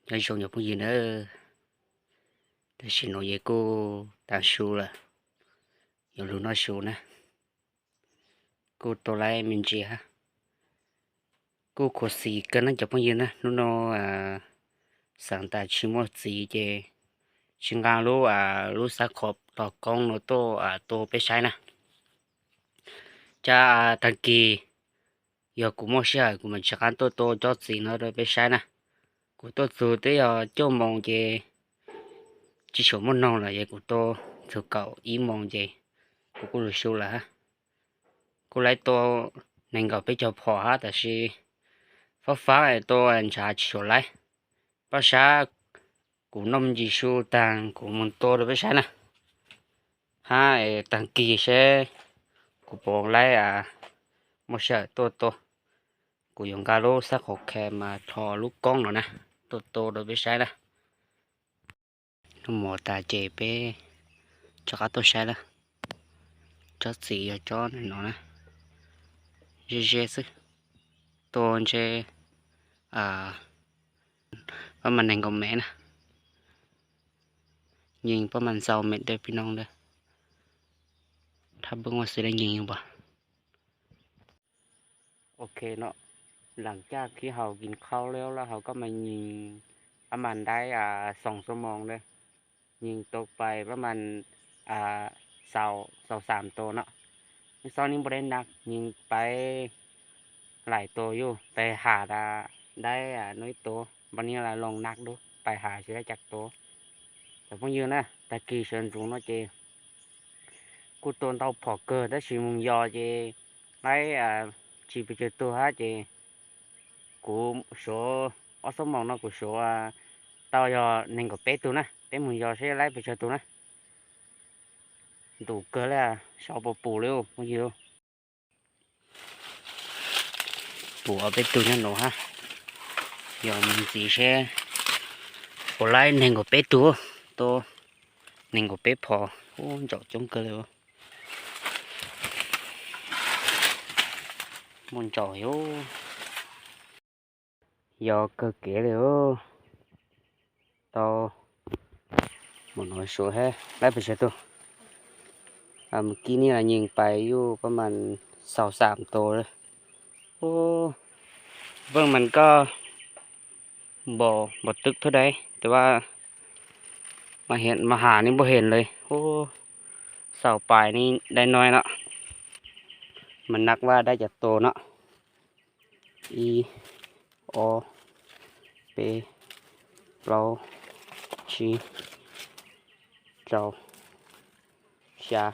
Nói chung cho phóng viên đó, ta xin lỗi với cô Tàng Su là nhiều lúc nói xấu nè. Cô tôi lấy mình chị ha. Cô khổ xì cân nó cho phóng viên nè, lúc nó à, sáng ta chỉ mua xì chê. Xin ngang lúc à, lúc sáng khộp tỏ công nó tô à, tô bế sai nè. Cha à, thằng kỳ, giờ กู mua xe, กู mà chắc ăn tô tô cho xì nó rồi bế sai nè. กู tô xù tới giờ 9 mông chê. Chỉ số mua nông là giờ กู tô xù cậu 1 mông chê. กู cũng lùi xù là ha. กู lấy tô nền gạo bế cho phỏ ha, tại si. Phát phát tô anh trả chỉ số lấy. Bác xã กู nông chỉ số tăng กู muốn tô rồi bế sai nè. Ha, tăng kỳ xe. กู bỏ lấy à. Mua xe tô tô. กู dùng gà lô sắc hộp khe mà thò lúc con rồi nè. Tô tô rồi bế sai nè. Nó mỏ ta chê bế. Cho cá tô sai nè. Cho xì cho cho nó nè. Dê dê xứ. Tô chê. À. Bác mà nền gạo mẹ nè. Nhìn bác mà giàu mệt đây phi nông đây. Thắp bưng hoa xì đây nhìn không bà. ໂອເຄເນາະ ຫຼັງຈາກທີ່ເຮົາກິນເຂົ້າແລ້ວ ແລ້ວເຮົາກໍມາຍິງປະມານໄດ້ ອ່າ ສອງຊົ່ວໂມງເດີ້ ຍິງຕົກໄປປະມານ ອ່າ ຊາວ ຊາວສາມໂຕເນາະ. ມື້ເຊົ້ານີ້ບໍ່ໄດ້ໜັກ ຍິງໄປຫຼາຍໂຕຢູ່ ໄປຫາໄດ້ ອ່າ ໜ້ອຍໂຕ. ບັດນີ້ລະລອງໜັກດູ ໄປຫາຊິໄດ້ຈັກໂຕ. ແຕ່ພວກຍືນນະ ຕະກີ້ເຊີນສູງເນາະເຈ Cú tô tau phỏ cờ đó chỉ mùng giò chê. Lấy à, chỉ bị trừ tu hả chê. Cú số, ở số mong nó cú số à, tao giờ nên có pé tu nè, pé mùng giò sẽ lấy bị trừ tu nè. Đủ cờ là sáu bộ pù liu, bao nhiêu? Pù ở pé tu nhá nổ ha. Giờ mình chỉ sẽ có lấy nên có pé tu, tô nên có pé phỏ. Ô, chậu chống cờ liu. Môn chậu hiếu. Yo kơ kẻ liu. Tau. Một nồi số he. Lái phải sửa tu. À, ເມື່ອກີ້ນີ້ລະຍິງໄປຢູ່ປະມານຊາວສາມໂຕເລີຍ. ໂອ້ ເບິ່ງມັນກໍບໍ່ ບໍ່ຕຶກເທົ່າໃດ ແຕ່ວ່າມາເຫັນ ມາຫານີ້ບໍ່ເຫັນເລີຍ. ໂອ້ ຊາວປາຍນີ້ໄດ້ໜ້ອຍເນາະ. ມັນນັບວ່າໄດ້ຈັກໂຕເນາະ. ອີ ອໍ ເປ ເປົາ ຊີ ເຈົ້າ ຊາ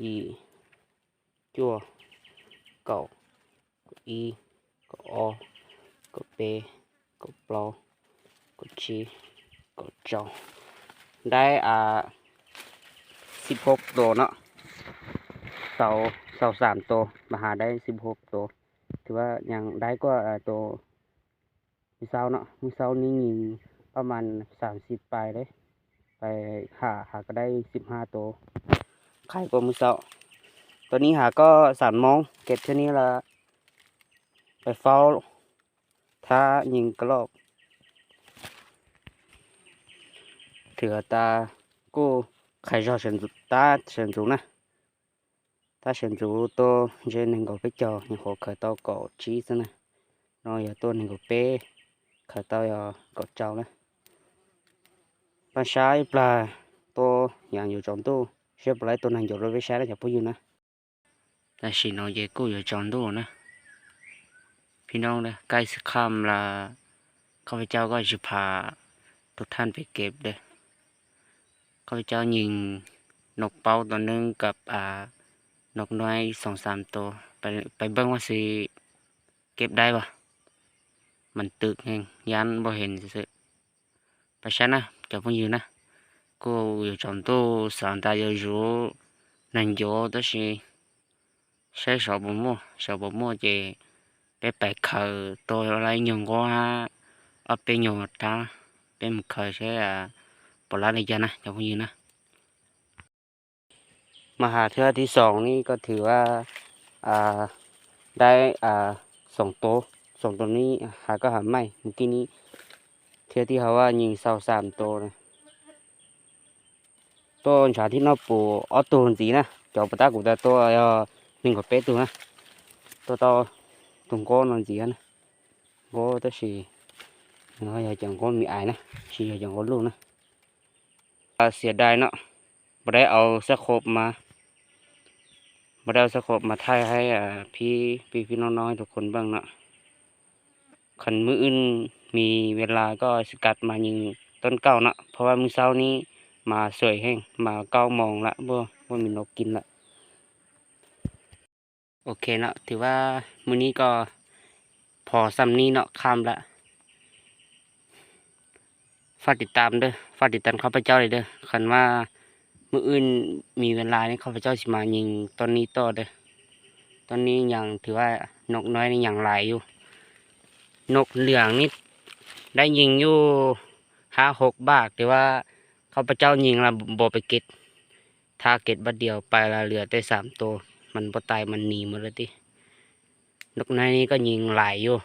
ອີ ຈົວ ເກົາ ອີ ກໍ ອໍ ກໍ ເປ ກໍ ເປົາ ກໍ ຊີ ກໍ ເຈົ້າ. ໄດ້ ອ່າ ສິບຫົກໂຕເນາະ. ຊາວ ຊາວສາມໂຕ ມາຫາໄດ້ສິບຫົກໂຕ. ຖືວ່າຍັງໄດ້ກວ່າ ອ່າ ໂຕມື້ເຊົ້າເນາະ. ມື້ເຊົ້ານີ້ຍິງປະມານສາມສິບປາຍເດ້ ໄປຫາ ຫາກໍໄດ້ສິບຫ້າໂຕ ຂາຍກວ່າມື້ເຊົ້າ. ຕອນນີ້ຫາກໍສາມໂມງ ເກັບເທື່ອນີ້ລະໄປເຝົ້າຖ້າຍິງກະລອກ. ຖືວ່າຕາ ກູ ຂາຍຊໍເຊີນ ຕາເຊີນສູງນະ. ຕາເຊີນສູງໂຕເຈໜຶ່ງກໍໄປຈອ ຍັງຂໍຂາຍເຕົ້າກໍຈີຊະນະ. ນ້ອຍຢ່າໂຕໜຶ່ງກໍເປ ຂາຍເຕົ້າຢ່າກໍເຈົ້ານະ. ປາຊາອີປາໂຕ ຍັງຢູ່ຈອງຕູ້ ເຊບໄລໂຕນັ້ນຢູ່ລົດໄຟຟ້າແລ້ວຈະບໍ່ຢູ່ນະ. ແຕ່ຊິນ້ອຍເຢກູຢູ່ຈອງຕູ້ນະ. ພີ່ນ້ອງເດີ ໃກ້ຊິຄ່ຳລະ ຂ້າພະເຈົ້າກໍຊິພາທຸກທ່ານໄປເກັບເດີ. ຂ້າພະເຈົ້າຍິງນົກເປົ້າໂຕໜຶ່ງກັບ ອ່າ ນົກນ້ອຍສອງສາມໂຕ ໄປ ໄປເບິ່ງວ່າຊິເກັບໄດ້ບໍ່. ມັນຕຶກແຮງ ຢ້ານບໍ່ເຫັນຊື່ໆ. ປະຊານະ ເຈົ້າຜູ້ຢູ່ນະ ກູຢູ່ຈອມຕູ້ສອນຕາຢູ່ຢູ່ນັນໂຢໂຕຊິ ໃຊ້ສອບບໍ່ມົວ ສອບບໍ່ມົວເຈ ໄປໄປເຂົາໂຕລາຍຍົງກໍຫາ ອອບເປໂຍຕາ ເປັນເຂົາໃຊ້ ອ່າ ປະລາດລະຍະນະ ເຈົ້າຜູ້ຢູ່ນະ. ມາຫາເທື່ອທີສອງນີ້ກໍຖືວ່າ ອ່າ ໄດ້ ອ່າ ສອງໂຕ ສອງໂຕນີ້ຫາກໍຫາໃໝ່. ມື້ກີ້ນີ້ ເທື່ອທີ່ເຮົາວ່າຍິງຊາວສາມໂຕນະ. ໂຕອັນຊາທີ່ເນາະ ໂປອອໂຕນຈີນະ ຈອບປະຕາກູຕາໂຕ ເອີ ໜຶ່ງກວ່າເປຕູນະ ໂຕເຕົ້າ ຕົງໂກນອນຈີນະ ໂກຕະຊີ ເຮົາຢາກຈັງໂກມີອາຍນະ ຊີຢາກຈັງໂກລູກນະ. ເສຍດາຍເນາະ ບໍ່ໄດ້ເອົາສະໂຄບມາ ບໍ່ໄດ້ເອົາສະໂຄບມາຖ່າຍໃຫ້ ອ່າ ພີ່ ພີ່ໆນ້ອງໆ ໃຫ້ທຸກຄົນເບິ່ງເນາະ. ຄັນມື້ອື່ນມີເວລາກໍຊິກັບມາຍິງຕອນເຊົ້າເນາະ ເພາະວ່າມື້ເຊົ້ານີ້ມາສວຍແຮງ ມາເກົ້າໂມງລະ ບໍ່ ບໍ່ມີນົກກິນລະ. ໂອເຄເນາະ ຖືວ່າມື້ນີ້ກໍພໍສ່ຳນີ້ເນາະ ຄ່ຳລະ. ຝາກຕິດຕາມເດີ ຝາກຕິດຕາມຂ້າພະເຈົ້າເດີ ຄັນວ່າມື້ອື່ນມີເວລານີ້ ຂ້າພະເຈົ້າຊິມາຍິງຕອນນີ້ຕໍ່ເດີ. ຕອນນີ້ຍັງ ຖືວ່ານົກນ້ອຍນີ້ຍັງຫຼາຍຢູ່ ນົກເຫຼືອງນີ້ໄດ້ຍິງຢູ່ຫ້າຫົກບາກ ແຕ່ວ່າຂ້າພະເຈົ້າຍິງລະບໍ່ໄປເກັດ ຖ້າເກັດບາດດຽວໄປລະເຫຼືອແຕ່ສາມໂຕ ມັນບໍ່ຕາຍ ມັນໜີໝົດລະຕິ. ນົກນ້ອຍນີ້ກໍຍິງຫຼາຍຢູ່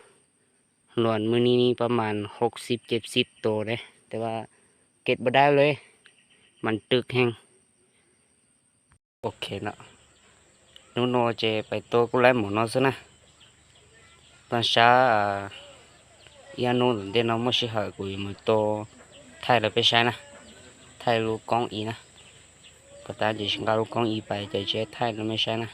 ລວມມື້ນີ້ນີ້ປະມານຫົກສິບເຈັດສິບໂຕເດ້ ແຕ່ວ່າເກັດບໍ່ໄດ້ເລີຍ ມັນຕຶກແຮງ. ໂອເຄເນາະ ໜູໂນເຈໄປໂຕກຸໄລໝໍເນາະຊະນະ ບັນຊາ ອາ ອາໂນເດເນາະ ມໍຊິຫາກູມາໂຕ ໄທລະເປໃຊ້ນະ ໄທລູກກ້ອງອີນະ ປະຕານເຈຊິງກາລູກກ້ອງອີໄປ ເຈເຈໄທລະເມໃຊ້ນະ.